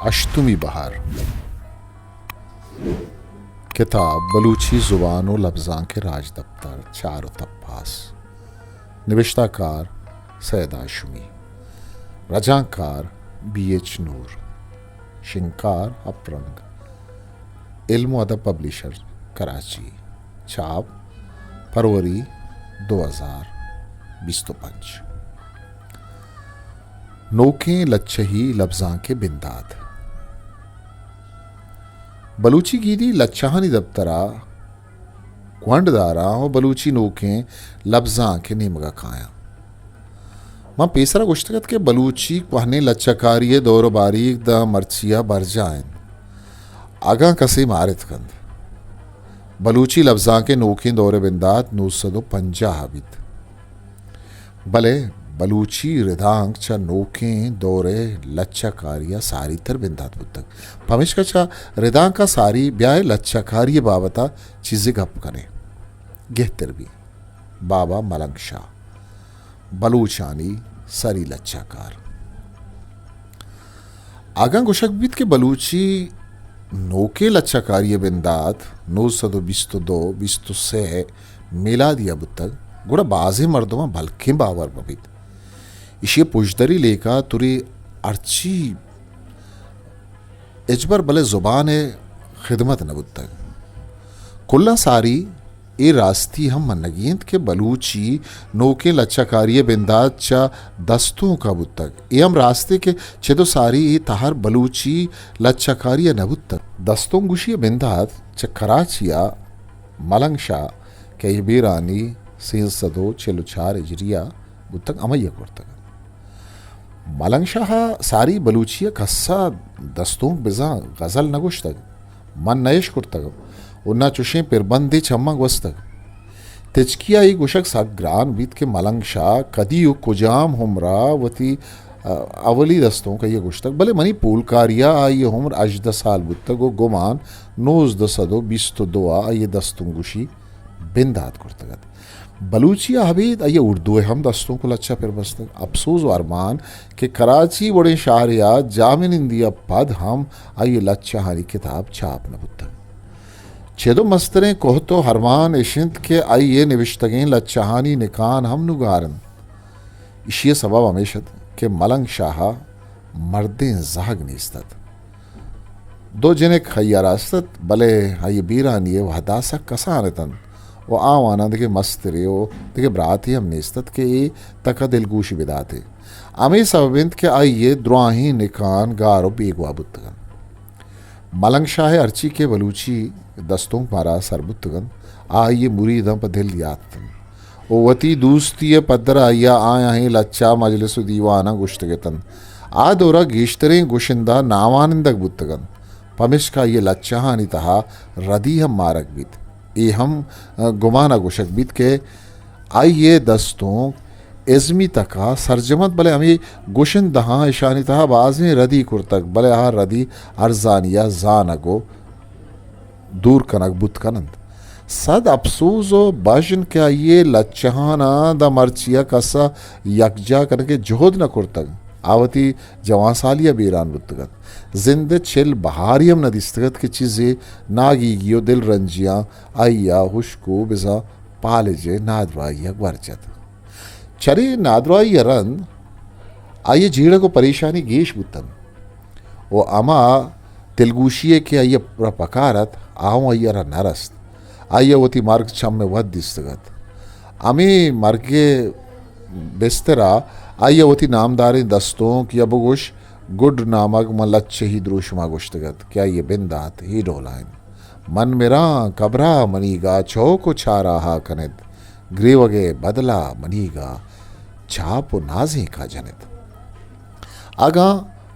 ہشتمی بہر۔ کتاب بلوچی زبان و لبزانک راجدپتر، چار و تپاس۔ نبشتہ کار سید ہاشمی۔ رجانکار بی ایچ نور۔ شنگکار ہپرنگ۔ علم و ادب پبلیشر، کراچی۔ چاپ، پروری، دو ہزار بیست و پنچ۔ نوکیں لچہی لبزانک ءِ بندات۔ بلوچی گیدی لچہانی دپتر ءَ گونڈ داراں و بلوچی نوکیں لبزانک ءِ نیمگ ءَ کایاں۔ من پیسر ءَ گوشتگ ات کہ بلوچی کوہنیں لچہ کاری ءِ دور ءُ باریگ داں مرچی ءَ برجاہ انت۔ اگاں کسے مارت کنت، بلوچی لبزانک ءِ نوکیں دور ءِ بندات نو سد و پنجاہ ءَ بیت۔ بلے بلوچی ردانک چہ نوکیں دور ءِ لچہ کاری ءَ ساری تر بندات بوتگ۔ پمیشکا چہ ردانک ءَ ساری بیائے لچہ کاری ءِ بابت ءَ چیزے گپ کنیں۔ گہتر بی۔ بابا ملنگ شاہ، بلوچانی سری لچہ کار۔ اگاں گوشگ بیت کہ بلوچی نوکیں لچہ کاری ءِ بندات نو سد و بیست و دو بیست و سے میلادی ءَ بوتگ، گڑا بازیں مردماں بلکیں باور مہ بیت۔ ایشی ءِ پژدری لیکہ توری ہرچی ہچبر بلے زبان ءِ خدمت نہ بوتگ۔ کلاں ساری اے راستی ہم منگی انت کہ بلوچی نوکیں لچہ کاری ءِ بندات چہ دستونک ءَ بوتگ۔ اے ہم راستے کہ چد و ساری اے تہر بلوچی لچہ کاری ءَ نہ بوتگ۔ دستونک گوشی ءِ بندات چہ کراچی ءَ ملنگ شاہ کہ اے بیرانی سیزدہ سد و چل و چار ہجری ءَ بوتگ، ہمائی ءَ کرتگ۔ ملنگ شاہ ءَ ساری بلوچی ءَ کس ءَ دستونک بزاں غزل نہ گوشتگ، من نہ اش کرتگ و نہ چوشیں پربندے چماں گوستگ۔ تچکی ءَ اے گوشگ سک گران بیت کہ ملنگ شاہ کدی و کجام عمر ءَ وتی، ا، اولی دستونک آئی ءَ گوشتگ، بلے منی پولکاری ءَ آئی ءِ عمر ہژدہ سال بوتگ و گمان نوزدہ سد و بیست و دو ءَ آئی ءِ دستونک گوشی بندات کرتگ ات۔ بلوچی ءَ ابید آئی ءَ اردو ءِ ہم دستونک و لچہ پر بستگ۔ اپسوز و ارمان کہ کراچی وڑیں شہرے ءَ جاہ منندی ءَ پد ہم آئی ءِ لچہانی کتاب چاپ نہ بوتگ۔ چد و مستریں کوہت و ارمان اش انت کہ آئی ءِ نبشتگیں لچہانی نکان ہم نوں گار انت۔ ایشی ءِ سبب ہمیش ات کہ ملنگ شاہ ءَ مردیں زہگ نیست ات۔ دو جنک آئی ءَ را است ات، بلے آئی ءِ بیرانی ءِ وہد ءَ سک کسان اتنت و آواناں دگہ مسترے و دگہ براتے ہم نیست ات کہ اے تک ءَ دلگوشی بداتے۔ ہمے سبب انت کہ آئی ءِ دراہیں نکان گار و بیگواہ بوتگ انت۔ ملنگ شاہ ءِ ہرچی کہ بلوچی دستونک مارا سر بوتگ انت، آ آئی ءِ مریداں پہ دل یات اتنت و وتی دوستی ءِ پدر ءَ آئی ءَ آیاں اے لچہ، مجلس و دیواناں گوشتگ اتنت۔ آ دور ءَ گیشتریں گشندہ ناوانندگ بوتگ انت، پمیشکا آئی ءِ لچہانی تہا ردی ہم مارگ بیت۔ اے ہم، ء، گمان ءَ گوشگ بیت کہ آئی ءِ دستونک ازمی تک ءَ سرجم انت، بلے ہمے گشندہاں اشانی تہا بازیں ردی کرتگ، بلے آ ردی ارزانی ءَ زانگ و دور کنگ بوت کن انت۔ سد اپسوز و بژن کہ آئی ءِ لچہاناں داں مرچی ءَ کس ءَ یکجاہ کنگ ءِ جہد نہ کرتگ۔ آ وتی جوان سالی ءَ بیران بوتگ ات۔ زند ءِ چل بہاری ہم نہ دیستگ ات کہ چیزے ناگیگی و دلرنجیاں آئی ءَ ہشک و بزاں پالج ءِ نادراہی ءَ گور جت۔ چرے نادراہی ءَ رند آئی ءِ جیڑگ و پریشانی گیش بوت انت و ہما دلگوشی ءَ کہ آئی ءَ را پکار ات، آ اوں آئی ءَ را نہ رست۔ آئی ءَ وتی مرگ چم ءِ وت دیستگ ات۔ ہمے مرگ ءِ بستر ءَ آئی ءَ وتی نامداریں دستونک یا بگوش گڈ نامگ ماں لچہی دروشم ءَ گوشتگ ات کہ آئی ءِ بندات اے ڈول ءَ انت۔ من مراں قبر ءَ منیگ ءَ چوک و چاراہ ءَ کن ات، گریوگ ءِ بدل ءَ منیگ ءَ چاپ و نازینک ءَ جن ات۔ اگاں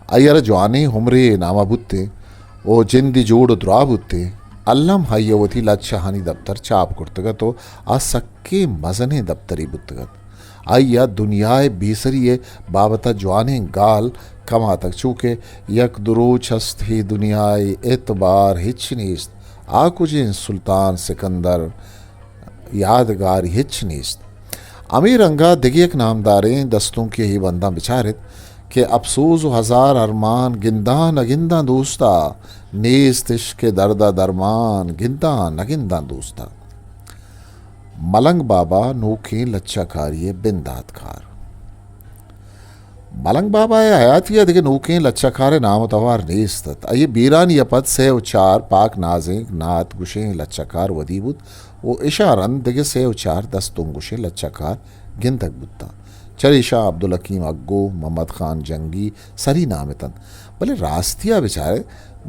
آئی ءَ را جوانیں عمرے انعام ءَ بوتیں و جندے جوڑ و دراہ بوتیں، الم آئی ءَ وتی لچہانی دپتر چاپ کرتگ ات و آ سکیں مزنیں دپترے بوتگ ات۔ آئی ءَ دنیا ءِ بے سری ءِ بابت ءَ جوانیں گال کماتگ، چو کہ یک دو روچ است ہے دنیا ءِ اعتبار ہچ نیست، آ کجیں سلطان سکندر یادگاری ہچ نیست۔ ہمے رنگ ءَ دگہ یک نامداریں دستونکے ءِ بنداں بچار ات کہ اپسوز و ہزار ارمان، گنداں نہ گنداں دوستا، نیست عشق درد ء درمان، گنداں نہ گنداں دوستا۔ ملنگ بابا نوکیں لچہ کاری ء بندات کار۔ ملنگ بابا ء حیاتی ء دگہ نوکیں لچہ کار ء نام ء توار نیست ات۔ آئی ء بیرانی ء پد سئے و چار پاک نازینک نعت گوشیں لچہ کار ودی بوت و اشاں رند دگہ سئے و چار دستونک گوشیں لچہ کار گندگ بوتاں۔ چریشاں عبدالحکیم اگو، محمد خان جنگی سری نام اتنت۔ بلے راستی ء بچارے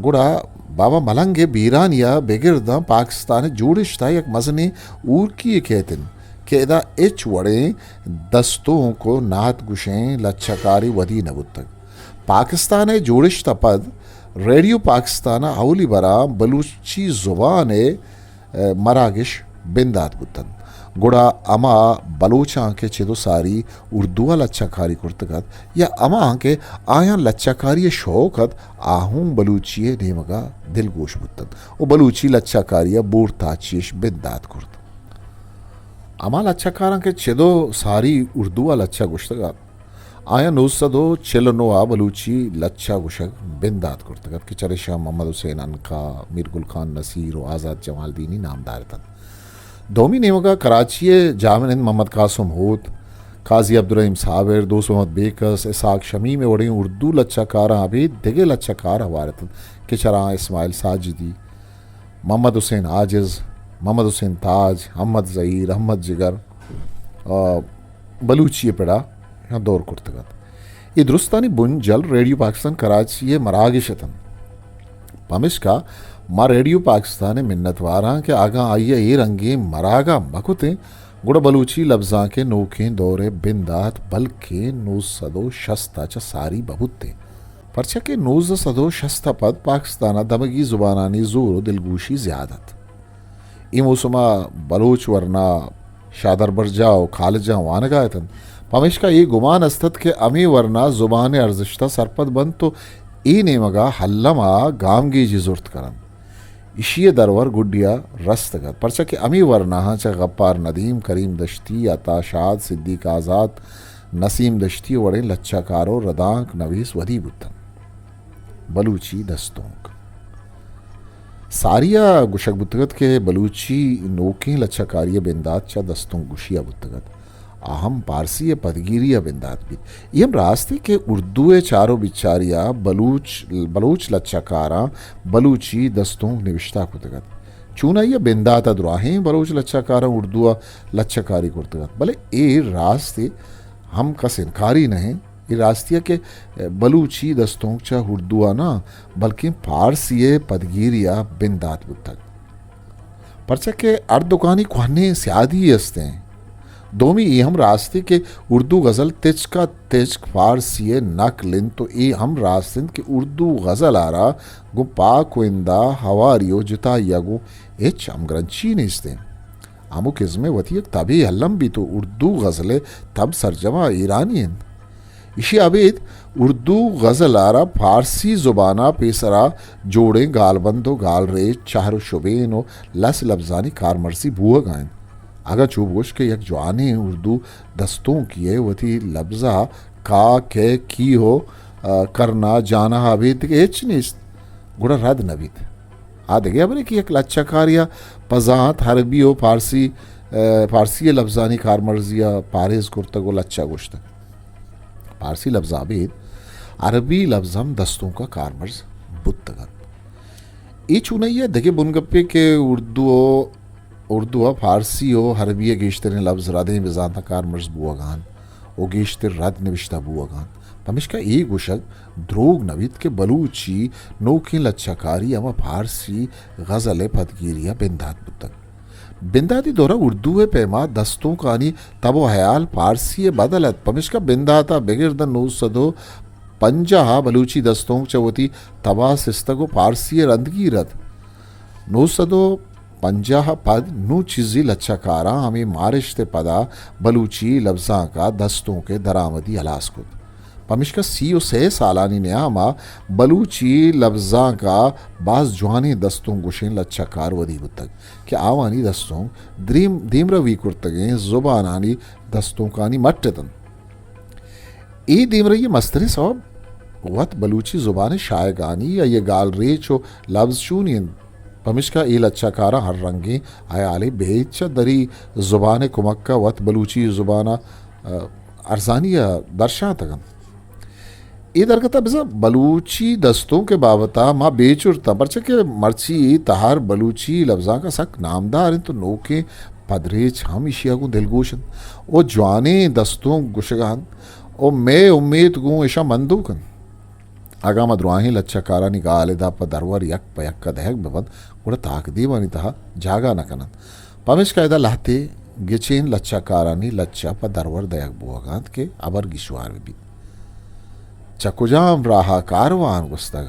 گڑا بابا ملنگ ء بیرانی ء بگر داں پاکستان ء جوڑشت ء یک مزنیں ہورکی یے کئیت انت کہ ادا ہچ وڑیں دستونک و نعت گوشیں لچہ کارے ودی نہ بوتگ۔ پاکستان ء جوڑشت ء پد ریڈیو پاکستان ء اولی برا بلوچی زبان ء، ء، مراگش بندات بوتنت۔ گڑا ہما بلوچاں کہ چدو ساری اردو ء لچہ کاری کرتگ ات یا ہماہاں کہ آیاں لچہ کاری ء شوق ات، آ ہوں بلوچی ء نیمگ ء دلگوش بوتنت و بلوچی لچہ کاری ء بور تاچی اش بندات کرت۔ ہما لچہ کاراں کہ چدو ساری اردو ء لچہ گوشتگ ات، آیاں نو سد و چل و نو ء بلوچی لچہ گوشگ بندات کرتگ ات کہ چریشاں محمد حسین عنقا، میر گل خان نصیر و آزات جمالدینی نامدار اتنت۔ دومی نیمگ ء کراچی ء جامعہ ہند محمد قاسم ہوت، قاضی عبدالرحیم صابر، دوست محمد بیکس، اسحاق شمیم ء وڑیں اردو لچہ کاراں ابید دگہ لچہ کار ہوار اتنت کہ چراں اسماعیل ساجدی، محمد حسین عاجز، محمد حسین تاج، احمد زہیر، احمد جگر، آ، بلوچی ء پڑا دور کرتگ ات۔ اے درستانی بنجل ریڈیو پاکستان کراچی ء مراگش اتنت۔ پمشکا ما ریڈیو پاکستان ء منتواراں کہ اگاں آئی ء اے رنگیں مراگہ مہ کتیں، گڑا بلوچی لبزانک ء نوکیں دور ء بندات بلکیں نو سد و شست ء چہ ساری بہ بوتیں۔ پرچا کہ نوزدہ سد و شست ء پد پاکستان ء دمگی زبانانی زور و دلگوشی زیاد ات۔ اے موسم ء بلوچ ورنا شادربرجاہ و کالجاں وانگا اتنت۔ پمیشکا اے گمان است ات کہ ہمے ورنا زبان ء ارزشت ء سرپد بنت و اے نیمگا الم ء گامگیجی زرت کننت۔ ایشی ء درور گڈی ء رستگ ات، پرچا کہ ہمے ورناہاں چہ غفار ندیم، کریم دشتی، عطا شاد، صدیق آزاد، نسیم دشتی وڑیں لچہ کار و ردانک نویس ودی بوتنت۔ بلوچی دستونک۔ ساری ء گوشگ بوتگ ات کہ بلوچی نوکیں لچہ کاری ء بندات چہ دستونک گوشی ء بوتگ ات۔ آ ہم پارسی ء پدگیری ء بندات بیت۔ اے ہم راستی کہ اردو ء چار و بچاری ء بلوچ، بلوچ لچہ کاراں بلوچی دستونک نبشتہ کتگ ات۔ چونائی ء بندات ء دراہیں بلوچ لچہ کاراں اردو ء لچہ کاری کرتگ ات، بلے اے راستی ہم کس انکاری نہ انت۔ اے راستی ء کہ بلوچی دستونک چہ اردو ء نہ بلکیں پارسی ء پدگیری ء بندات بوتگ۔ پرچا کہ ہر دکانی کوہنیں سیادی است انت۔ دومی اے ہم راستی کہ اردو غزل تچک ء تچک فارسی ء نقل انت و اے ہم راست انت کہ اردو غزل ء را گوں پاک و اندا ہواری و جتائی ء گوں ہچ ہمگرنچی نیست انت۔ ہمک ازم ء وتی یک تبے الم بیت و اردو غزل ء تب سرجم ء ایرانی انت۔ ایشی ء ابید اردو غزل ء را فارسی زبان ء پیسرا جوڑیں گالبند و گالریچ، چہر و شبین و لس لبزانی کارمرزی بوہگا انت۔ اگاں چو بگوش کہ یک جوانیں اردو دستونکے ء وتی لبزا کا، کے، کی و، آ، کرنا، جانا ء ابید دگہ ہچ نیست، گڑا رد نہ بیت۔ آ دگہ ہبرے کہ یک لچہ کارے ء پہ زانت عربی و پارسی، آ، پارسی ء لبزانی کارمرزی ء پاریز کرتگ و لچہ گوشتگ۔ پارسی لبزاں ابید عربی لبز ہم دستونک ء کارمرز بوتگ انت۔ اے چونائی ء دگہ بنگپے کہ اردو و، اردو ء فارسی و عربی ء گیشتریں لبز ردیں بزانتاں کارمرز بوہگا انت و گیشتر رد نبشتہ بوہگا انت۔ پمیشکا اے گوشگ دروگ نہ بیت کہ بلوچی نوکیں لچہ کاری ہما فارسی غزل ء پدگیری ء بندات بوتگ۔ بنداتی دور ء اردو ء پیما دستونکانی تب و ہیال پارسی ء بدل ات، پمیشکا بندات ء بگر داں نو سد و پنجاہ ء بلوچی دستونک چہ وتی تب ء سستگ و پارسی ء رندگیر ات۔ نو سد و پنجاہ ء پد نوں چیزی لچہ کاراں ہمے مارشت ء پدا بلوچی لبزانک ء دستونک ء درآمدی ہلاس کت۔ پمیشکا سی و سئے سالانی نیام ء بلوچی لبزانک ء باز جوانیں دستونک گوشیں لچہ کار ودی بوتگ کہ آوانی دستونک دریم، دیمروی کرتگیں زبانانی دستونکانی مٹ اتنت۔ اے دیمرئی ءِ مستریں سوب وت بلوچی زبان ءِ شاہگانی، آئی ءِ گالریچ ءُ لبز چونی انت، پمیشکا اے لچہ کاراں ہر رنگیں ہیالے بید چہ دری زبان ءِ کمک ءَ وت بلوچی زبان ءِ، آ، ارزانی ءَ درشانتگ انت۔ اے درگت ءَ بزاں بلوچی دستونک ءِ بابت ءَ ما بے چرت آں، پرچا کہ مرچی اے تہر بلوچی لبزانک ءَ سک نامدار انت ءُ نوکیں پدریچ ہم ایشی ءَ گوں دلگوش انت ءُ جوانیں دستونک گوشگ ءَ انت ءُ مئے امیت گوں ایشاں مندوک انت۔ اگاں ما دراہیں لچہ کارانی گال ءِ دپ ءَ درور یک پہ یک ءَ دئیگ بہ بنت، گڑا تاکدیوانی تہا جاگہ نہ کن انت۔ پمیشکا ادا لہتے گچین لچہ کارانی لچہ پہ درور دئیگ بوگ ءَ انت کہ ہبر گیشوار بہ بیت۔ چہ کجام راہ ءَ کاروان گوستگ؟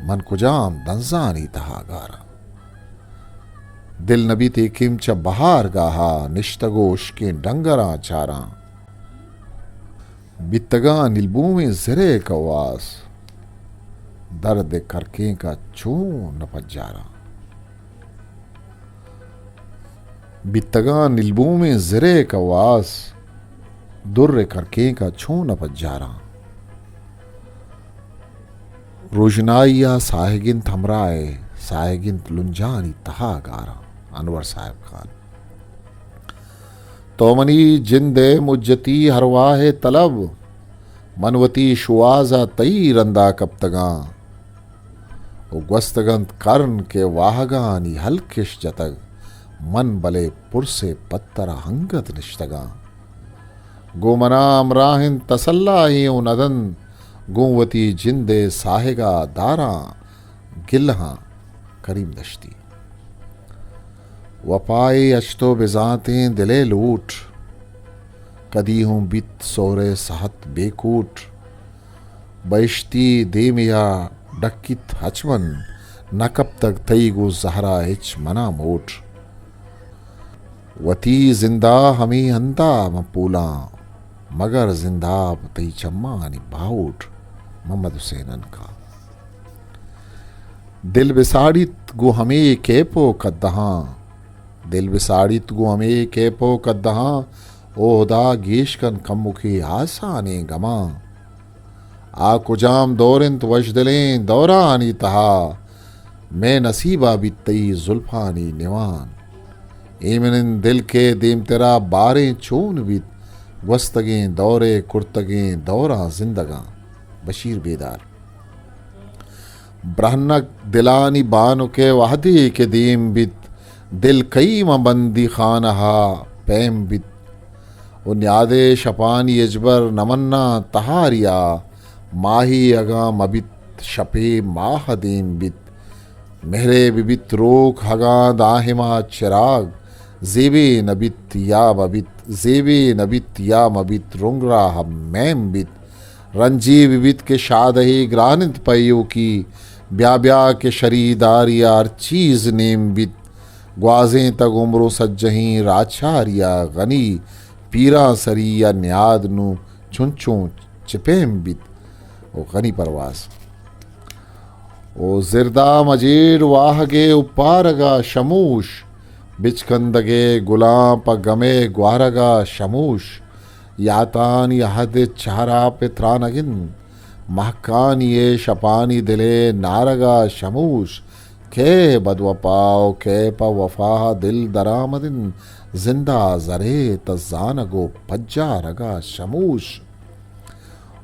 من کجام دنزانی تہا گاراں؟ دل نہ بیت ایکیم چہ بہارگاہ ءَ، نشتگ ءُ ہشکیں ڈنگراں چاراں۔ بیتگاں نیلبومیں زرے کواس، درد ءِ کرکینک ءَ چون نہ پجاراں۔ بیتگاں نیلبومیں زرے کواس، در ءِ کرکینک ءَ چون نہ پجاراں۔ روژنائی ءَ ساہگ انت ہمراہ ءِ، ساہگ انت لنجانی تہا گاراں۔ انور صاحب خان۔ تو منی جند ءِ مجتی ارواہ ءِ طلب، من وتی شوہاز ءَ تئی رندا کپتگاں۔ ءُ گوستگ انت کرن کہ واہگانی ہلکش جتگ، من بلے پرس ءِ پتر ءَ انگت نشتگاں۔ گوں منا ہمراہ انت تسلا ایں ءُ ندن، گوں وتی جند ءِ ساہگ ءَ داراں گلہاں کریم دشتی۔ وپائے اچ تو بزانتیں دل ءِ لوٹ، کدی ہوں بیت سہر ءِ سہت بے کوٹ۔ بہشتی دیمے ءَ ڈکیت ہچ من، نہ کپتگ تئی گوں زہر ءَ ہچ منا موٹ۔ وتی زند ءَ ہمے ہند ءَ من پولاں، مگر زنداب تئی چمانی باہوٹ۔ محمد حسین عنقا۔ دل بساڑیت گوں ہمے کیپ ءُ کدہاں، دل بساڑیت گوں ہمے کیپ ءُ کدہاں، او ہدا گیش کن کمکے آسانیں گماں۔ آ کجام دور انت وشدلیں دورانی تہا، مئے نصیب ءَ بیت تئی زلفانی نوان۔ ایمن انت دل کہ دیمترا باریں چون بیت، گوستگیں دور ءِ کرتگیں دوراں زندگاں۔ بشیر بیدار۔ برہنگ دلانی بانک ءِ وہدے کہ دیم بیت، دل کئی ماں بندی خانہ ءَ پیم بیت۔ ءُ نیاد ءِ شپانی ہچبر نہ مناں تہاری ءَ، ماہی اگاں مہ بیت شپے ماہ دیم بیت۔ مہرے بہ بیت روک اگاں دائم ءَ چراگ، زیبے نہ بیت یا مہ بیت، زیبے نہ بیت یا مہ بیت، رنگ راہ میم بیت۔ رنجے بہ بیت کہ شادہے گران انت پہ ایوکی، بیا بیا کہ شریداری ءَ ہر چیز نیم بیت۔ گوازینتگ عمر ءُ سجہیں راچاری ءَ، غنی پیرانسری ءَ نیاد نوں چنچوں چہ پیم بیت۔ ءُ غنی پرواز۔ ءُ زردا مجیڑ واہگ ءِ اپارگ ءَ شموش، بچکندگ ءِ گلاں پہ گم ءِ گوارگ ءَ شموش۔ یاتانی عہد ءِ چہر ءَ پہ ترانگ انت، مہکانی ءِ شپانی دل ءِ نارگ ءَ شموش۔ کئے بدوپا ءُ کئے پہ وفا ءَ دل درآمد انت، زند ءَ زرے تہ زانگ ءُ پجارگ ءَ شموش۔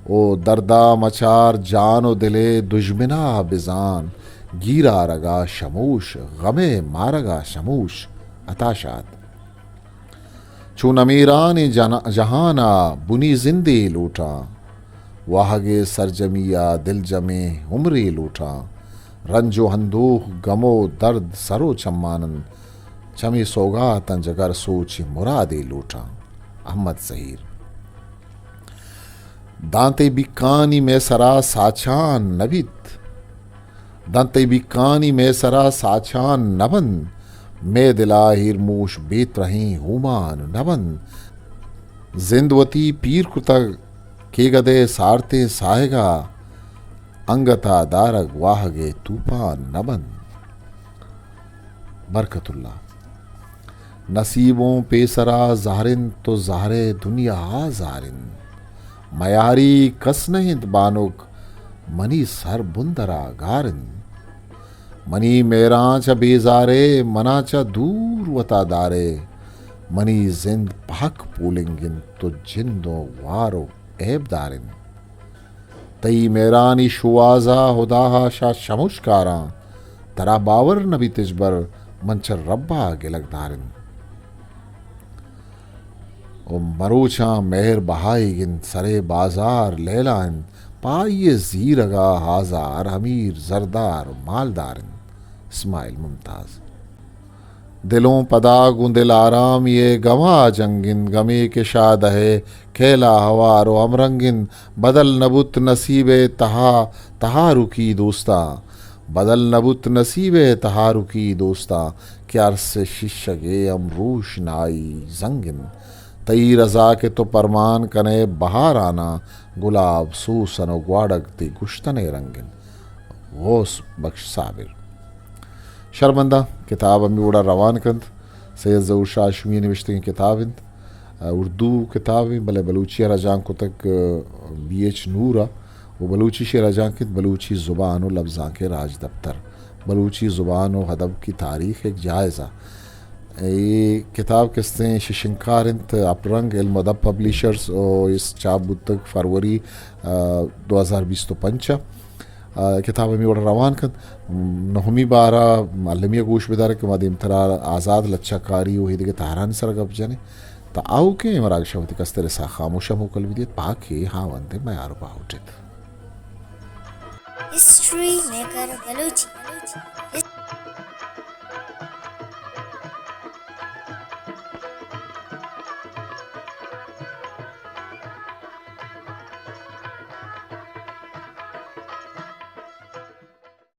او دردا مچار جان ءُ دل ءِ دژمنا بزان، گیرارگا شموش، غم ءِ مارگا شموش۔ عطا شاد۔ چون امیرانیں جنا-، جہانا بنی زندے لوٹاں، واہگ ءِ سرجمی ءَ دلجمیں عمرے لوٹاں۔ رنج ءُ اندوہ، گم ءُ درد سر ءُ چمان انت، چمے سوگاتاں جگر سوچیں مرادے لوٹاں۔ احمد زہیر۔ داں تئی بیکانی مئے سرا ساچان نہ بیت، داں تئی بیکانی مئے سرا ساچان نہ بنت، مئے دلا ہیرموش بے ترہیں ہومان نہ بنت۔ زند وتی پیر کتگ کیگد ءِ سارتیں ساہگا، انگتا دارگ واہگ ءِ توپان نہ بنت۔ برکت اللہ۔ نصیب اوں پیسرا زہر انت ءُ زہر ءِ دنیا ءَ زہر انت۔ میاری کس نہ انت بانک، منی سر بندرا گار انت۔ منی مہراں چہ بیزارے، منا چہ دور وتا دارے۔ منی زند پہک پولنگ انت، تو جند و وار و عیب دار انت۔ تئی مہرانی شوہازا ہداہا شہ شمشکاراں۔ ترا باور نہ بیت ہچبر، من چہ ربا گلگ دار انت۔ و مروچاں مہر بہائیگ انت، سرے بازار لیلا انت، پہ آئی ء زیرگا ہازار، امیر، زردار و مالدار انت۔ اسماعیل ممتاز۔ دلوں پدا گوں دل آرامی ء گما جنگ انت، گمے کہ شادہ ء کیلا ہوار و ہمرنگ انت۔ بدل نہ بوت نصیب ء تہا، تہارکی دوستاں۔ بدل نہ بوت نصیب ء تہارکی دوستاں، کہ ارس ء شیشگ ء ہم روشنائی زنگ انت۔ تئی رضا کہ تو پرمان کنئے بہاراناں، گلاب سوسن و گواڑگ تئی گشتن ء رنگ انت۔ غوث بخش صابر۔ شرمندہ کتاب ہمے وڑا روان کنت۔ سید ظہور شاہ ہاشمی ء نوشتگیں کتاب انت۔ اردو کتابے، بلے بلوچی ء رجانک کتگ بی ایچ نور ء، و بلوچی شعر ء رجانک انت بلوچی زبان و لبزانک ء راجدپتر، بلوچی زبان و ادب کی تاریخ ایک جائزہ۔ اے کتاب کستیں ششنکار انت اپرنگ علم ادب پبلیشرز و اس چاپ بوتگ فروری، آ، دو ہزار بیست و پنچ ء۔ آ، کتاب ہمے وڑ روان کنت۔ نہمی بار ء المی ء گوش بدار کہ ما دیمترا آزاد لچہ کاری و ایدگہ تہرانی سر ء گپ جنیں۔ تا آؤکیں مراگش ء وتی کستر ء ساہ خاموش ء موکل بدیت، پاکے ہاوند ء میار و باہوٹ ات۔ History maker Balochi.